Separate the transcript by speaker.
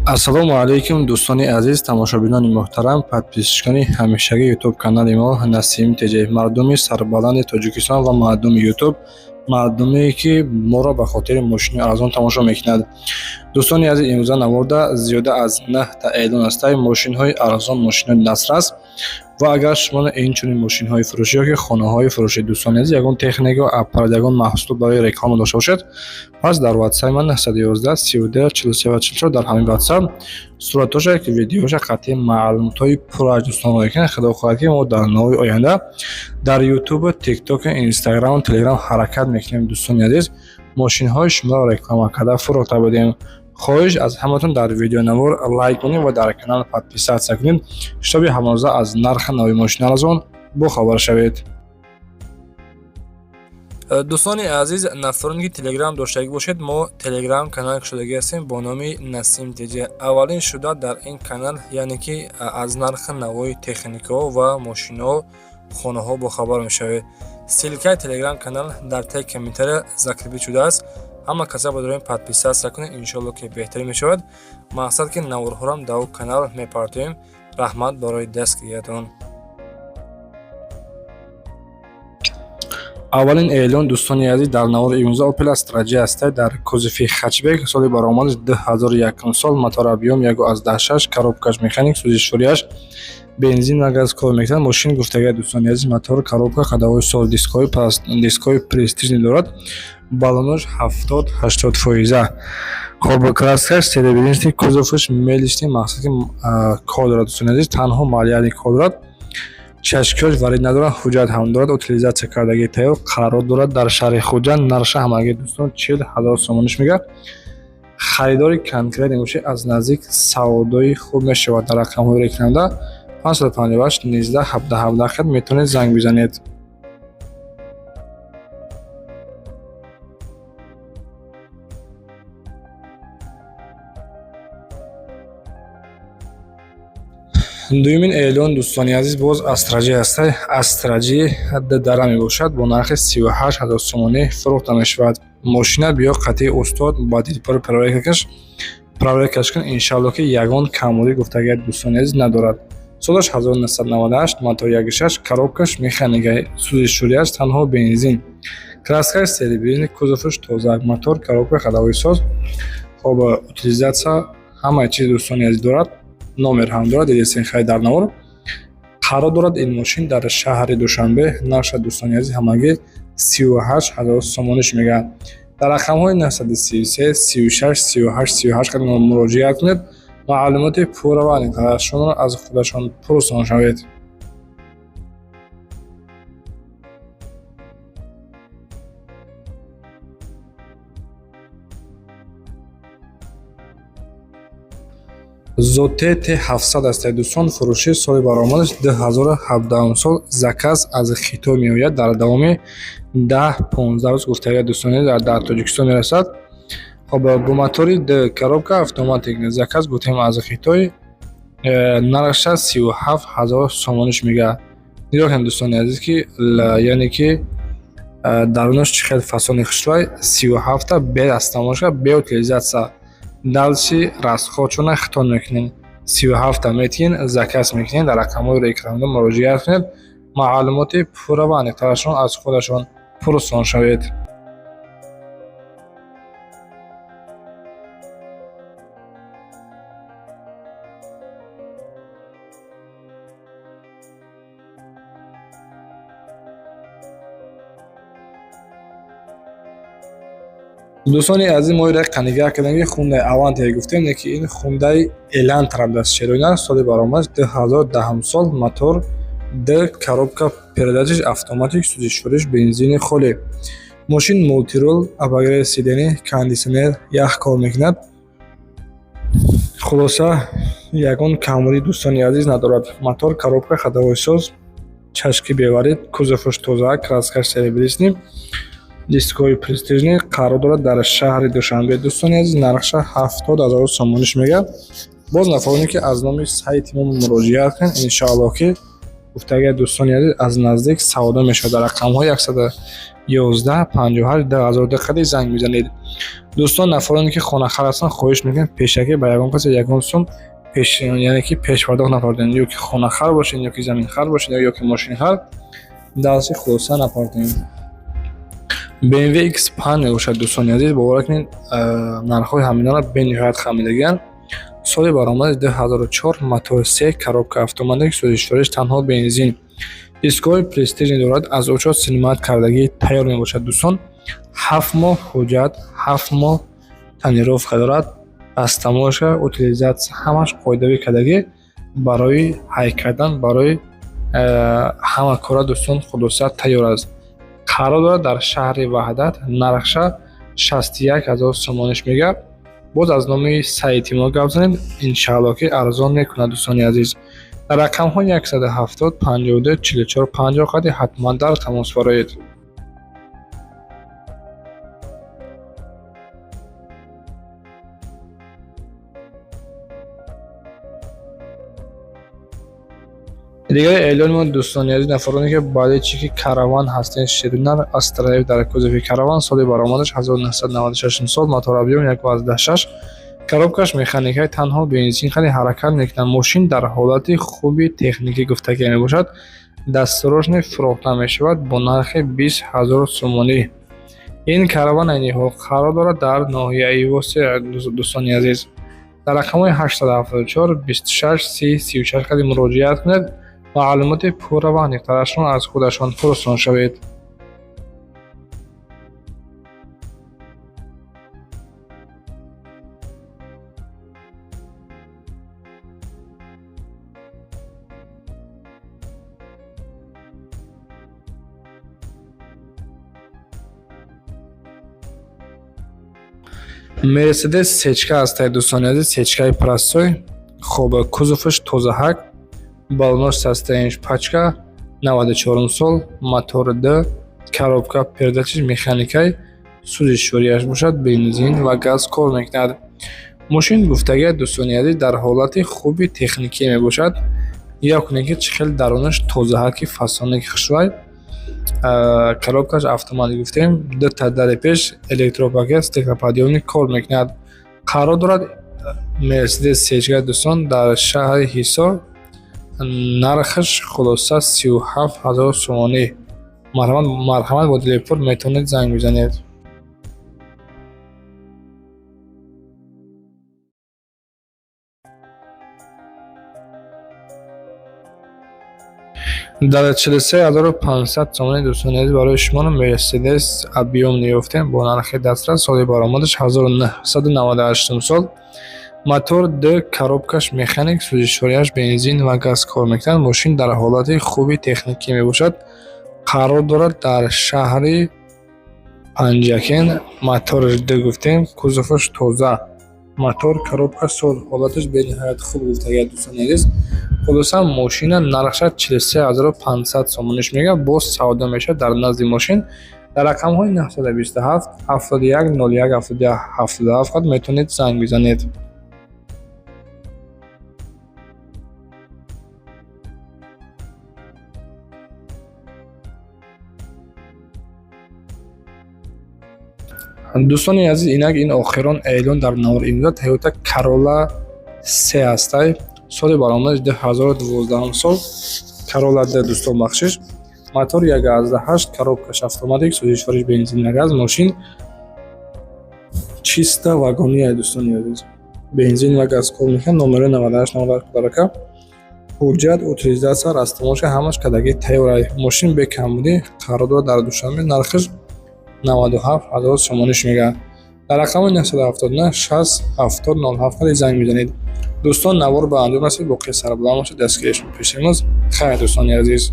Speaker 1: Ассалому алайкум, дӯстони азиз, тамошобинони муҳтарам, подписчикони ҳамешагии ютуб канали мо Насим ТЖ, мардуми сарбаланди Тоҷикистон ва мардуми ютуб, мардуме ки моро ба хотири мошини арзон тамошо мекунад. Дӯстони азиз, имрӯза наворда зиёда аз 9 та эълон ҳастаи мошинҳои арзон, мошинҳои дастрас. Ва агар шумо инчунин мошинҳои фурӯшӣ ёки хонаҳои фурӯшӣ, дӯстони азиз, ягон техника, аппарат, ягон маҳсулот барои реклама дошта бошед, пас дар ватсапи ман 911 32 43 ва 44, дар ҳамин ватсап суратоша ки видеоша қатъи маълумотҳои пурра дӯстон роя кунед. Худо хоҳад, ки мо дар нави оянда дар ютуб, тикток, инстаграму телеграм ҳаракат мекунем, дӯстони азиз, мошинҳои шуморо реклама карда фурӯхта будем. Хоҳиш аз ҳаматон, дар видеонавор лайк кунед ва дар канал подписаться кунед, чтобы ҳамарӯза аз нархи нави мошини арзон бохабар шавед. Дӯстони азиз, нафароне ки телеграм доштагӣ бошед, мо телеграм канал кушодагӣ ҳастем бо номи Насим ТЖ. Аввалин шуда дар ин канал, яъне ки аз нархи навои техникаҳо ва мошинҳо, хонаҳо бохабар мешавед. Ссылкаи телеграм канал дар таи комментария закрепить шудааст. Ҳама каса ба подписаться кунед, иншоалло ки беҳтарин мешавад. Мақсад ки наворҳорам дар о канал мепартоем. Раҳмат барои дастгириятон. Аввалин эълон, дӯстони азиз, дар навори имрӯза Opel Astra J ҳаста дар кузови хэтчбек, соли баромадаш 2001 сол, мотор объём 1,6, коробкаш механик, сӯзишвориаш бензин ва газ кор мекунад. Мошин гуфтагия, дӯстони азиз, мотор, коробка, ходовой соз, дискҳои престижный дорад, баллонош 70-80 фоиза. Хоб, краскаш серебряный, кузоваш мелочный, мақсад ки кор дорад, дӯстони азиз, танҳо малярный кор дорад, чашкиҳош варид надорад, ҳуҷҷат ҳам дорад, утилизация кардагии тайёр, қарор дорад дар шаҳри Хуҷанд. Нархша ҳамагӣ, дӯстон, 40 000 сомониш мегӯяд. Харидори конкретный бошед, аз наздик савдои хуб мешавад. Дар рақамҳои рекламада 558 19 17 17 хел метавонед занг бизанед. Дуюмин эълон, дӯстони азиз, боз Астра Ҷ ҳаста. Астра Ҷ дара мебошад, бо нархи 38 000 сомонӣ фурӯхта мешавад. Мошина биё қатъи устод ба дилпур проверкаш кун, иншалло ки ягон камбудӣ, гуфтагият, дӯстони азиз, надорад. Солаш 1998, мотор 1,6, коробкаш механика, сӯзишвориаш танҳо бензин, краскаш серебряный, кузоваш тоза, мотор, коробка, ходовой соз. Хоб, утилизация, ҳамаи чиз, дӯстони азиз, дорад, номер ҳам дорад, дидесен хай дар навор. Қарор дорад ин мошин дар шаҳри Душанбе. Нархша, дӯстони азиз, ҳамагӣ 38 000 сомониш мегӯяд. Дар рақамҳои 933 36 38 38 қадам муроҷиат кунед, маълумоти пурра ва аниқтарашонро аз худашон пурсон шавед. Зотте Т700 аст, дӯстон, фурӯши, соли баромадаш 2017 сол, заказ аз Хитой меояд, дар давоми 10-15 рӯз, гуфтагия, дӯстони, дар Тоҷикистон мерасад. Хоб, бо мотори д, коробка автоматик, заказ гуфтем аз Хитой, нархша 37 000 сомониш мегӯяд. Нигоҳ кунед, дӯстони азиз, ки яъне ки дарунаш чӣ хел фасони хушрӯй. 37-та бе растаможка, бе утилизация, дальше расходшона хитон мекунем. 37-та метиҳен, заказ мекунем. Дар рақамҳои рекламда муроҷиат кунед, маълумоти пурра ва аниқтарашон аз худашон пурсон шавед. Дӯстони азиз, мо ира қанигаҳ кардем, ки Хундай Аванте гуфтем, не ки ин Хундай Элантра даст шероина, соли баромадаш 2010 сол, мотор д, коробка передачаш автоматик, сӯзишвориш бензини холӣ. Мошин мультирул, обогрев сидений, кондитсионер, ях кор мекунад. Хулоса, ягон камбудӣ, дӯстони азиз, надорад. Мотор, коробка, ходовой соз, чашки беварид, кузоваш тоза, краскаш серебряный, дискҳои престижный. Қарор дорад дар шаҳри Душанбе, дӯстони азиз. Нархша 70 000 сомониш мегӯяд. Боз нафароне ки аз номи сайти мо муроҷиат кунед, иншоаллоҳ ки, гуфтагия, дӯстони азиз, аз наздик савдо мешавад. Дар рақамҳои 11 58 2002 қади занг мезанед. Дӯстон, нафароне ки хонахар ҳастанд, хоҳиш мекунем, пешакӣ ба ягон касе ягон сум пеш, яъне ки пешпардохт напардоед, ё ки хонахар бошед, ё ки заминхар бошед, ё ки мошинхар, дасти хулоса напардоед. BMW X5 мебошад, дӯстони азиз, бовар кунед, нархҳои ҳаминара бениҳоят хамидагианд. Соли баромади 2004, мотор се, коробка автоматик, сӯзишвориш танҳо бензин. Дискҳои престижный дорад, аз учёт снимать кардагӣ тайёр мебошад, дӯстон. 7 моҳ ҳуҷҷат, 7 моҳ тонировка дорад, растаможка, утилизация ҳамаш қоидавӣ кардагӣ, барои ҳай кардан, барои ҳама кора, дӯстон, хулоса тайёр аст. Қарор дорад дар шаҳри Ваҳдат, нархша 61 000 сомониш мегӯяд. Боз аз номи сайти мо гап занед, иншаалло ки арзон мекунад, дӯстони азиз. Дар рақамҳои 170 52 44 50 қади ҳатман дар тамос бароед. Дигари эълони мо, дӯстони азиз, нафароне ки болельщики Караван ҳастед, Ширинар Астраев дар кузови Караван, соли баромадаш 1996 сол, мотор объём 1,6, коробкаш механикаи, танҳо бензин хеле ҳаракат мекунад. Мошин дар ҳолати хуби техникӣ гуфтагӣ мебошад. Дастсрочно фурӯхта мешавад бо нархи 20 000 сомонӣ. Ин Караван айни ҳол қарор дорад дар ноҳияи Восеъ, дӯстони азиз. Дар рақамҳои 874 26 30 36 қади муроҷиат кунед, маълумоти пурра ва аниқтарашро аз худашон пурсон шавед. Мерседес сечка ҳастад, дӯстони азиз, сечкаи простой. Хоб, кузоваш тозаҳак, баллонош состояниш пачка, 94-ум сол, мотор д, коробка передачиш механикай, сӯзишвориаш бошад бензин ва газ кор мекунад. Мошин гуфтагия, дӯстони азиз, дар ҳолати хуби техникӣ мебошад. Нигоҳ кунед, ки чӣ хел дарунаш тозаҳаки, фасонаки хушрӯй. Коробкаш автомат гуфтем, дута дари пеш электропакет, стеклоподъёмник кор мекунад. Қарор дорад Мерседес сечка, дӯстон, дар шаҳри Ҳисор, нархаш хулоса 37 000 сомонӣ. Марҳамат, бо дили пур метавонед занг бизанед. Дар 43 500 сомонӣ, дӯстони азиз, барои шумо Мерседес объём меёфтем бо нархи дастрас. Соли баромадаш 1998 сол, мотор д, коробкаш механик, сӯзишвориаш бензин ва газ кор мекунад. Мошин дар ҳолати хуби техникӣ мебошад. Қарор дорад дар шаҳри Панҷакент. Мотораш д гуфтем, кузоваш тоза, мотор, коробка соз, ҳолаташ бениҳоят хуб гуфтагия, дӯстони азиз. Хулоса, мошина нархша 43 500 сомониш мегӯяд, боз савдо мешавад дар назди мошин. Дар рақамҳои 927 71 01 71 77 метавонед занг бизанед. Дӯстони азиз, инак ин охирон эълон дар навор имрӯза Toyota Corolla се ҳастай. Соли баромадаш 2012 сол, Corolla д, дӯстон, бахшиш. Мотор 1,8, коробкаш автоматик, сӯзишвориш бензин ва газ. Мошин чиста вагония, дӯстони азиз, бензин ва газ кор мекунад. Номерои 98 98 подарка, ҳуҷҷат, утилизация, растаможка ҳамаш кардагӣ тайёр. Мошин бекамбудӣ қарор дорад дар Душанбе, нархаш 97 000 сомониш мегӯяд. Дар рақами 979 60 70 07 қади занг мезанед. Дӯстон, навор ба анҷом расид. Боқӣ сарбаланд бошед, дастгирии шумо пеши мост. Хайр, дӯстони азиз.